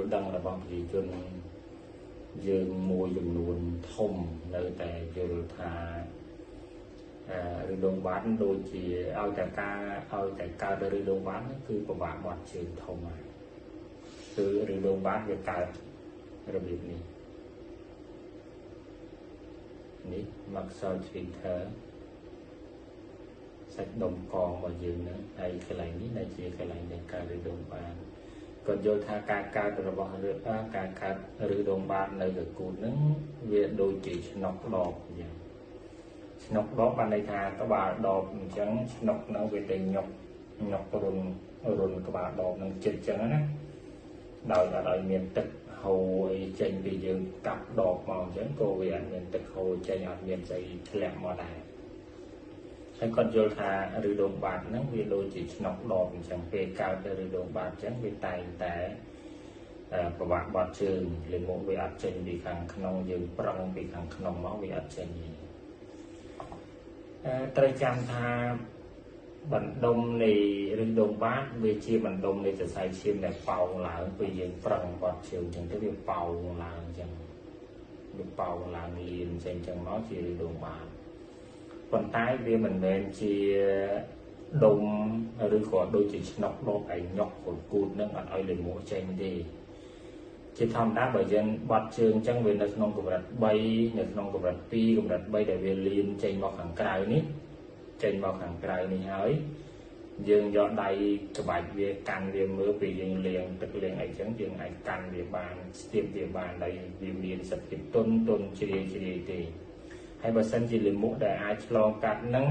ល់ដឹងរបស់ប្រជាជនយើងមួយចំនួនធំនៅតែយល់ថាឬដងបាតដូចជាឲ្យតែការឲ្យតែកើតឬដងបាតគឺពិបាកបត់ជើងធំហើយគឺឬដងបាតវាកើតរបៀបនេះនេះ Maxwell Twitter សាច់ដុំកងរបស់យើងហ្នឹងហើយកន្លែងនេះដែលជាកន្លែងដែលកើតឬដងបាតគាត់យល់ថាការកើតរបស់ឬការកើតឬដងបាតនៅកកូតហ្នឹងវាដូចជាឆ្នុកដបអញ្ចឹងឆ្នុកដបបានន័យថាក្បាលដបអញ្ចឹងឆ្នុកហ្នឹងវាទៅញុកញុករុនក្បាលដបហ្នឹងចិត្តអញ្ចឹងណាដោយអត់ឲ្យមានទឹកហូរអីចេញពីយើងកាប់ដបមកអញ្ចឹងក៏វាអត់មានទឹកហូរចេញអត់មានស្អីធ្លាក់មកដែរហើយគាត់យល់ថាឬដងបាតហ្នឹងវាដូចជាឆ្នុកដបអញ្ចឹងពេលកើតទៅឬដងបាតអញ្ចឹងវាតែងតែប្របាក់បត់ជើងលេមកវាអត់ចេញពីខាងក្នុងយើងប្រឹងពីខាងក្នុងមកវាអត់ចេញទេត្រូវចាំថាបណ្ដុំនៃឬដងបាតវាជាបណ្ដុំនៃសរសៃឈាមដែលប៉ោងឡើងពេលយើងប្រឹងបត់ជើងអញ្ចឹងទៅវាប៉ោងឡើងអញ្ចឹងវាប៉ោងឡើងលៀនចេញអញ្ចឹងមកជាឬដងបាតប៉ុន្តែវាមិនមែនជាដុំឬក៏ដូចជាឆ្នុកដបឯញុកគូតនឹងអត់ឲ្យលេមួកចេញទេជាធម្មតាបើយើងបត់ជើងអញ្ចឹងវានៅក្នុងកម្រិត3នៅក្នុងកម្រិត2កម្រិត3ដែលវាលៀនចេញមកខាងក្រៅនេះចេញមកខាងក្រៅនេះហើយយើងយកដៃក្បាច់វាកាន់វាមើលពេលយើងលាងទឹកលាងអីចឹងយើងអាចកាន់វាបានស្ទាបវាបានដោយវាមានសភាពទន់ទន់ជ្រាយជ្រាយទេហើយបើសិនជាលាមកដែលអាចឆ្លងកាត់ហ្នឹង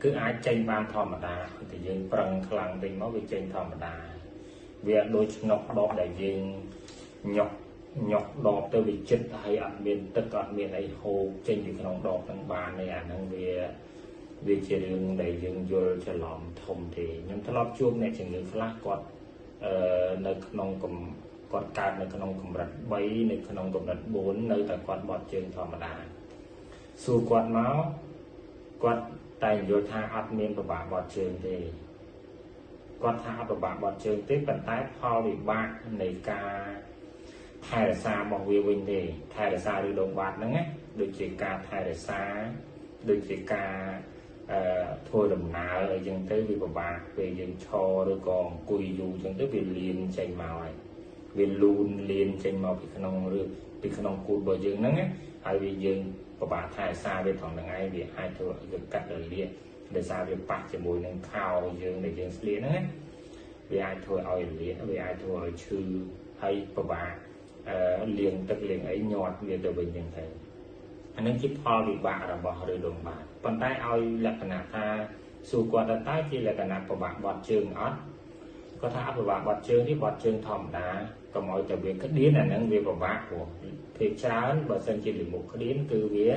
គឺអាចចេញបានធម្មតាតែយើងប្រឹងខ្លាំងពេកមកវាចេញធម្មតាវាដូចឆ្នុកដបដែលយើងញុកញុកដបទៅវាចិត្តហើយអត់មានទឹកអត់មានអីហូរចេញពីក្នុងដបហ្នឹងបានទេអាហ្នឹងវាជារឿងដែលយើងយល់ច្រឡំធំទេខ្ញុំធ្លាប់ជួបអ្នកជំងឺខ្លះគាត់នៅក្នុងគាត់កើតនៅក្នុងកម្រិត3នៅក្នុងកម្រិត4នៅតែគាត់បត់ជើងធម្មតាសួរគាត់មកគាត់តែយល់ថាអត់មានពិបាកបត់ជើងទេគាត់ថាអត់ពិបាកបត់ជើងទេប៉ុន្តែផលវិបាកនៃការថែរក្សារបស់វាវិញទេថែរក្សាឬដងបាតហ្នឹងណាដូចជាការថែរក្សាដូចជាការធ្វើដំណើរអីចឹងទៅវាពិបាកពេលយើងឈរឬក៏អង្គុយយូរចឹងទៅវាលៀនចេញមកហើយវាលូនលៀនចេញមកពីក្នុងឬពីក្នុងគូតរបស់យើងហ្នឹងណាហើយវាយើងពិបាកថែរក្សាវាត្រង់ហ្នឹងឯងវាអាចធ្វើឲ្យវាកាត់រលាកដោយសារវាប៉ះជាមួយនឹងខោយើងដែលយើងស្លៀកហ្នឹងណាវាអាចធ្វើឲ្យរលាកវាអាចធ្វើឲ្យឈឺហើយពិបាកលាងទឹកលាងអីញាត់វាទៅវិញចឹងទៅអានឹងជាផលវិបាករបស់ឬដងបាតប៉ុន្តែឲ្យលក្ខណៈថាសួរគាត់តើជាលក្ខណៈពិបាកបត់ជើងអត់គាត់ថាអត់ពិបាកបត់ជើងទេបត់ជើងធម្មតាកុំឲ្យតែវាក្តៀនអានឹងវាពិបាកព្រោះភាគច្រើនបើសិនជាលាមកក្តៀនគឺវា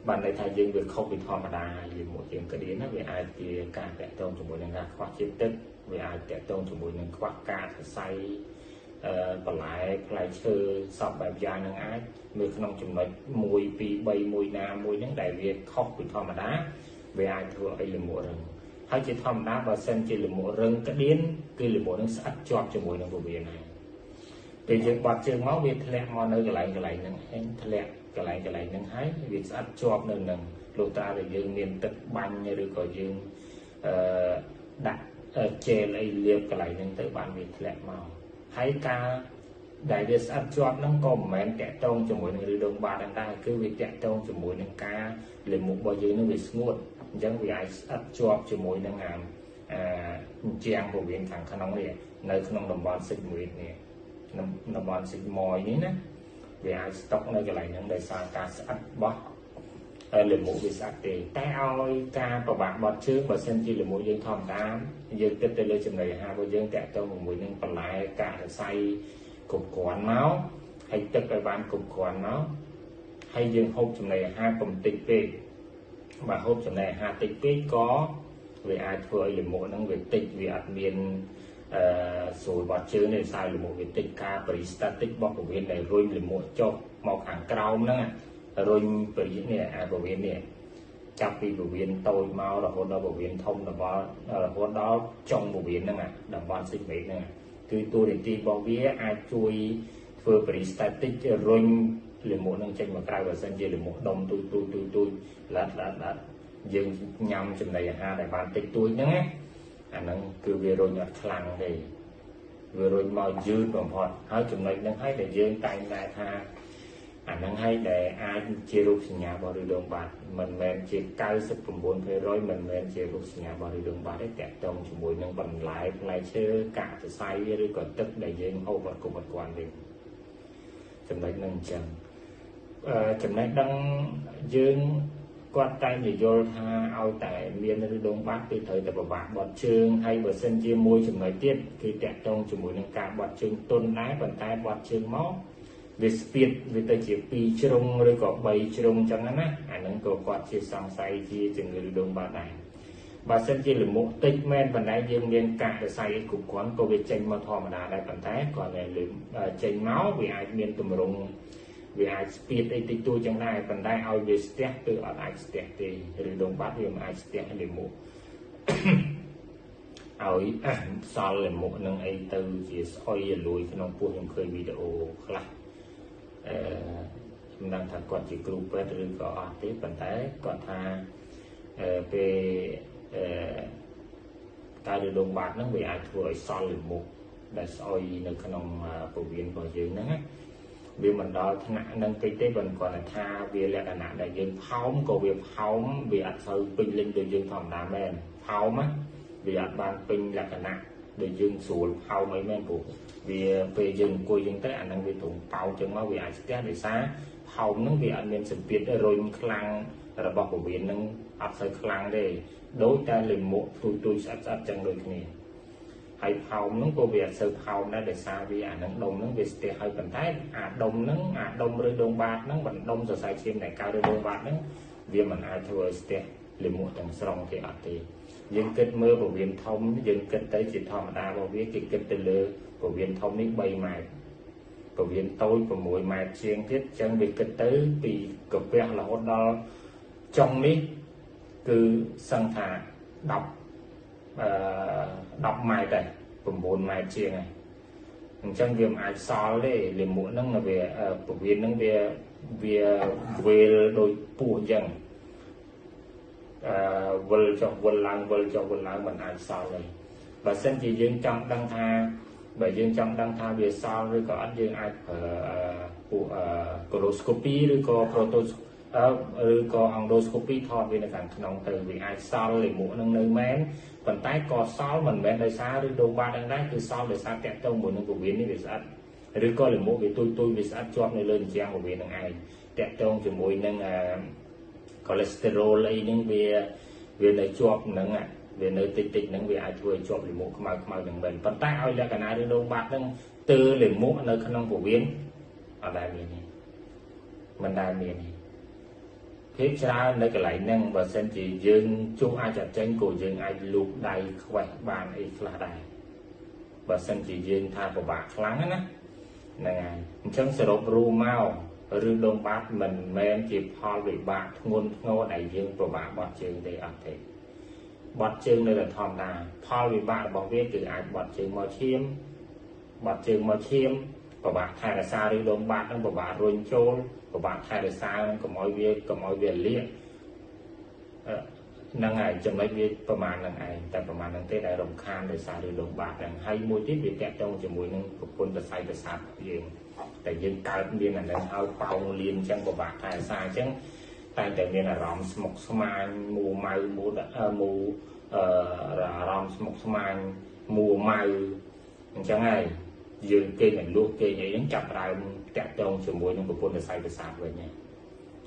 បានន័យថាយើងវាខុសពីធម្មតាលាមកយើងក្តៀនណាវាអាចជាការតាក់ទងជាមួយនឹងការខ្វះជាតិទឹកវាអាចតាក់ទងជាមួយនឹងខ្វះកាកសរសៃបន្លែផ្លែឈើសពបែបយ៉ាងនឹងអាចនៅក្នុងចំណុច1 2 3មួយណាមួយហ្នឹងដែលវាខុសពីធម្មតាវាអាចធ្វើឲ្យលាមករឹងហើយជាធម្មតាបើសិនជាលាមករឹងក្តៀនគឺលាមកនឹងស្អិតជាប់ជាមួយនឹងពោះវៀនហើយពេលយើងបត់ជើងមកវាធ្លាក់មកនៅកន្លែងហ្នឹងឯងធ្លាក់កន្លែងហ្នឹងហើយវាស្អិតជាប់នៅនឹងលុះត្រាតែយើងមានទឹកបាញ់ឬក៏យើងដាក់ជែលអីលាបកន្លែងហ្នឹងទៅបានវាធ្លាក់មកហើយការដែលវាស្អិតជាប់ហ្នឹងក៏មិនមែនតាក់ទងជាមួយនឹងឬដងបាតដែរគឺវាតាក់ទងជាមួយនឹងការលាមករបស់យើងនឹងវាស្ងួតអញ្ចឹងវាអាចស្អិតជាប់ជាមួយនឹងអាជាងពោះវៀនខាងក្នុងនេះនៅក្នុងតំបន់សិចមួយនេះតំបន់សិចម៉យនេះណាវាអាចស្តុកនៅកន្លែងហ្នឹងដោយសារការស្អិតរបស់លាមកវាស្អិតទេតែឲ្យការប្របាក់បត់ជើងបើសិនជាលាមកយើងធម្មតាយើងគិតទៅលើចំណីអាហាររបស់យើងតាក់ទងជាមួយនឹងបន្លែកាកសរសៃគ្រប់គ្រាន់មកហើយទឹកឲ្យបានគ្រប់គ្រាន់មកហើយយើងហូបចំណីអាហារកុំតិចពេកបើហូបចំណីអាហារតិចពេកក៏វាអាចធ្វើឲ្យលាមកហ្នឹងវាតិចវាអត់មានស្រួលបត់ជើងទេសារលាមកវាតិចការបរិស្តាតិចរបស់ពោះវៀនដែលរុញលាមកចុះមកខាងក្រោមហ្នឹងរុញបរិនេះអាពោះវៀននេះចាប់ពីពោះវៀនតូចមករហូតដល់ពោះវៀនធំដល់រហូតដល់ចុងពោះវៀនហ្នឹងតំបន់សិចមេឃហ្នឹង គឺតួនាទីរបស់វាអាចជួយធ្វើ peristaltic រុញលាមកនឹងចេញមកក្រៅបើសិនជាលាមកដុំទូចទូចទូចទូចឡាត់ឡាត់ឡាត់យើងញ៉ាំចំណីអាហារដែលបានតិចតួចហ្នឹងណាអាហ្នឹងគឺវារុញអត់ខ្លាំងទេវារុញមកយឺតបំផុតហើយចំណុចហ្នឹងហើយដែលយើងតែងតែថាអាហ្នឹងហើយដែលអាចជារោគសញ្ញារបស់ឫសដូងបាតមិនមែនជា 99% មិនមែនជារោគសញ្ញារបស់ឫសដូងបាតទេតាក់ទងជាមួយនឹងបន្លែផ្លែឈើកាកសរសៃឬក៏ទឹកដែលយើងហូបអត់គ្រប់អត់គ្រាន់ទេចំណុចហ្នឹងអញ្ចឹងចំណេះដឹងយើងគាត់តែងតែយល់ថាឲ្យតែមានឫសដូងបាតគឺត្រូវតែពិបាកបត់ជើងហើយបើសិនជាមួយចំណុចទៀតគឺតាក់ទងជាមួយនឹងការបត់ជើងទន់ដែរប៉ុន្តែបត់ជើងមកវាស្ពាតវាទៅជា2ជ្រុងឬក៏3ជ្រុងចឹងណាអាហ្នឹងក៏គាត់ជាសង្ស័យជាជំងឺឫសដូងបាតដែរបើសិនជាលាមកតិចមែនប៉ុន្តែយើងមានកាកសរសៃអីគ្រប់គ្រាន់ក៏វាចេញមកធម្មតាដែរប៉ុន្តែគាត់តែចេញមកវាអាចមានទម្រង់វាអាចស្ពាតអីតិចតួចចឹងដែរប៉ុន្តែឲ្យវាស្ទះគឺអត់អាចស្ទះទេឬដងបាត់វាមិនអាចស្ទះលាមកឲ្យសល់លាមកនឹងអីទៅជាស្អុយលួយក្នុងពោះខ្ញុំឃើញវីដេអូខ្លះមិនដឹងថាគាត់ជាគ្រូពេទ្យឬក៏អត់ទេប៉ុន្តែគាត់ថាពេលតែឬដងបាតហ្នឹងវាអាចធ្វើឲ្យសល់លាមកដែលស្អុយនៅក្នុងពោះវៀនរបស់យើងហ្នឹងណាវាមិនដល់ថ្នាក់នឹងតិចទេប៉ុន្តែគាត់ថាវាលក្ខណៈដែលយើងផោមក៏វាផោមវាអត់សូវពេញលេញដូចយើងធម្មតាមែនផោមណាវាអត់បានពេញលក្ខណៈដូចយើងស្រួលផោមអីមែនព្រោះវាពេលយើងអង្គុយយើងទៅអាហ្នឹងវាត្រង់ប៉ោចឹងមកវាអាចស្ទះដោយសារផោមហ្នឹងវាអត់មានសម្ពាធរុញខ្លាំងរបស់ពោះវៀនហ្នឹងអត់សូវខ្លាំងទេដូចតែលាមកទូចទូចស្អិតស្អិតចឹងដូចគ្នាហើយផោមហ្នឹងក៏វាអត់សូវផោមដែរដោយសារវាអាហ្នឹងដុំហ្នឹងវាស្ទះហើយប៉ុន្តែអាដុំហ្នឹងអាដុំឬដងបាតហ្នឹងបណ្ដុំសរសៃឈាមដែលកើតឬដងបាតហ្នឹងវាមិនអាចធ្វើឲ្យស្ទះលាមកទាំងស្រុងទេអត់ទេយើងគិតមើលពោះវៀនធំយើងគិតទៅជាធម្មតារបស់វាគេគិតទៅលើពោះវៀនធំនេះ3ម៉ែត្រពោះវៀនតូច6ម៉ែត្រជាងទៀតអញ្ចឹងវាគិតទៅពីកាពះរហូតដល់ចុងនេះគឺសឹងថា10ម៉ែត្រដែរ9ម៉ែត្រជាងហើយអញ្ចឹងវាមិនអាចសល់ទេលាមកហ្នឹងវាពោះវៀនហ្នឹងវាវេលដូចពស់អញ្ចឹងវិលចុះវិលឡើងវិលចុះវិលឡើងមិនអាចសល់ទេបើសិនជាយើងចង់ដឹងថាបើយើងចង់ដឹងថាវាសល់ឬក៏អត់យើងអាចប្រើពួក coloscopy ឬក៏ protoscopy ឬក៏ endoscopy ថតវានៅខាងក្នុងទៅវាអាចសល់លាមកនឹងនៅមែនប៉ុន្តែក៏សល់មិនមែនដោយសារឬដងបាតហ្នឹងដែរគឺសល់ដោយសារតាក់ទងមួយនឹងពោះវៀននេះវាស្អិតឬក៏លាមកវាទូចទូចវាស្អិតជាប់នៅលើជញ្ជាំងពោះវៀនហ្នឹងឯងតាក់ទងជាមួយនឹង cholesterol អីហ្នឹងវានៅជាប់ហ្នឹងវានៅតិចតិចហ្នឹងវាអាចធ្វើឲ្យជាប់លាមកខ្មៅខ្មៅហ្នឹងមែនប៉ុន្តែឲ្យលក្ខណៈឬដងបាតហ្នឹងទើលាមកនៅក្នុងពោះវៀនអត់ដែលមានទេមិនដែលមានទេភាគច្រើននៅកន្លែងហ្នឹងបើសិនជាយើងជួសអាចចេញក៏យើងអាចលូកដៃខ្វេះបានអីខ្លះដែរបើសិនជាយើងថាពិបាកខ្លាំងណាហ្នឹងហើយអញ្ចឹងសរុបរួមមកឬដងបាតមិនមែនជាផលវិបាកធ្ងន់ធ្ងរដែលយើងពិបាកបត់ជើងទេអត់ទេបត់ជើងនៅតែធម្មតាផលវិបាករបស់វាគឺអាចបត់ជើងមកឈាមបត់ជើងមកឈាមពិបាកថែរក្សាឬដងបាតហ្នឹងពិបាករុញចូលពិបាកថែរក្សាកុំឲ្យវាលាកហ្នឹងហើយចំណុចវាប្រមាណហ្នឹងឯងតែប្រមាណហ្នឹងទេដែលរំខានដោយសារឬដងបាតហ្នឹងហើយមួយទៀតវាតាក់ទងជាមួយនឹងប្រព័ន្ធសរសៃប្រសាទយើងតែយើងកើតមានអាហ្នឹងឲ្យប៉ោងលៀនអញ្ចឹងពិបាកថែរក្សាអញ្ចឹងតែតែមានអារម្មណ៍ស្មុគស្មាញមួម៉ៅមួអារម្មណ៍ស្មុគស្មាញមួម៉ៅអញ្ចឹងហើយយើងគេងឲ្យលួសគេងអីហ្នឹងចាប់ដើមតាក់ទងជាមួយនឹងប្រព័ន្ធសរសៃប្រសាទវិញ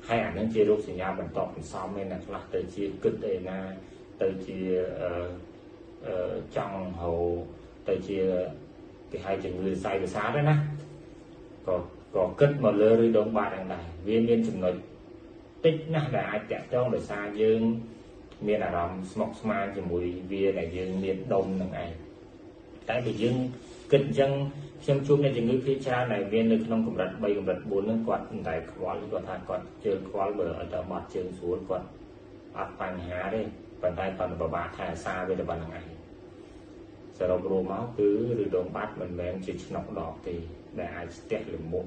ហើយអាហ្នឹងជារោគសញ្ញាបន្តបន្សំឯណាខ្លះទៅជាគិតអីណាទៅជាចង់ហៅទៅជាគេហៅជំងឺសរសៃប្រសាទណាក៏គិតមកលើឬដងបាតហ្នឹងដែរវាមានចំណុចតិចណាស់ដែលអាចតាក់ទងដោយសារយើងមានអារម្មណ៍ស្មុគស្មាញជាមួយវាដែលយើងមានដុំហ្នឹងឯងតែបើយើងគិតអញ្ចឹងខ្ញុំជួបអ្នកជំងឺភាគច្រើនដែលមាននៅក្នុងកម្រិត3កម្រិត4ហ្នឹងគាត់មិនដែលខ្វល់គាត់ថាគាត់ជើងខ្វល់បើឲ្យតែបត់ជើងស្រួលគាត់អត់បញ្ហាទេប៉ុន្តែគាត់ពិបាកថែរក្សាវាតែប៉ុណ្្នឹងឯង សរុបរួមមកគឺឫសដូងបាតមិនមែនជាឆ្នុកដបទេដែលអាចស្ទះលាមក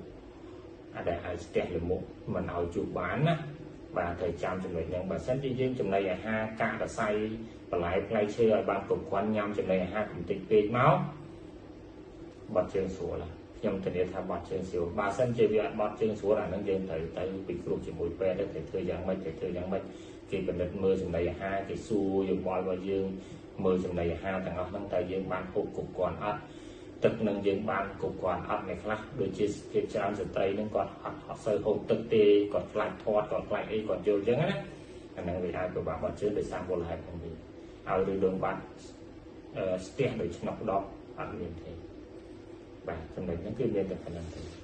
ដែលអាចស្ទះលាមកមិនឲ្យជុះបានណាបាទត្រូវចាំចំណុចហ្នឹងបើសិនជាយើងចំណីអាហារកាករស័យបន្លែផ្លែឈើឲ្យបានគ្រប់គ្រាន់ញ៉ាំចំណីអាហារកំតិចពេកមកបត់ជើងស្រួលខ្ញុំធានាថាបត់ជើងស្រួលបើសិនជាវាអត់បត់ជើងស្រួលអាហ្នឹងយើងត្រូវទៅពិគ្រោះជាមួយពេទ្យទៅត្រូវធ្វើយ៉ាងម៉េចត្រូវធ្វើយ៉ាងម៉េចគេពិនិត្យមើលចំណីអាហារគេសួរយោបល់របស់យើងមើលចំណីអាហារទាំងអស់ហ្នឹងតើយើងបានហូបគ្រប់គ្រាន់អត់ទឹកនឹងយើងបានគ្រប់គ្រាន់អត់អ្នកខ្លះដូចជាភាពច្រើនស្ត្រីហ្នឹងគាត់អត់សូវហូបទឹកទេគាត់ខ្លាចធាត់គាត់ខ្លាចអីគាត់យល់អញ្ចឹងណាអាហ្នឹងវាអាចពិបាកបត់ជើងដោយសារមូលហេតុហ្នឹងវិញឲ្យឬដងបាត់ស្ទះដោយឆ្នុកដបអត់មានទេបាទចំណុចហ្នឹងគឺមានតែប៉ុណ្្នឹងទេ។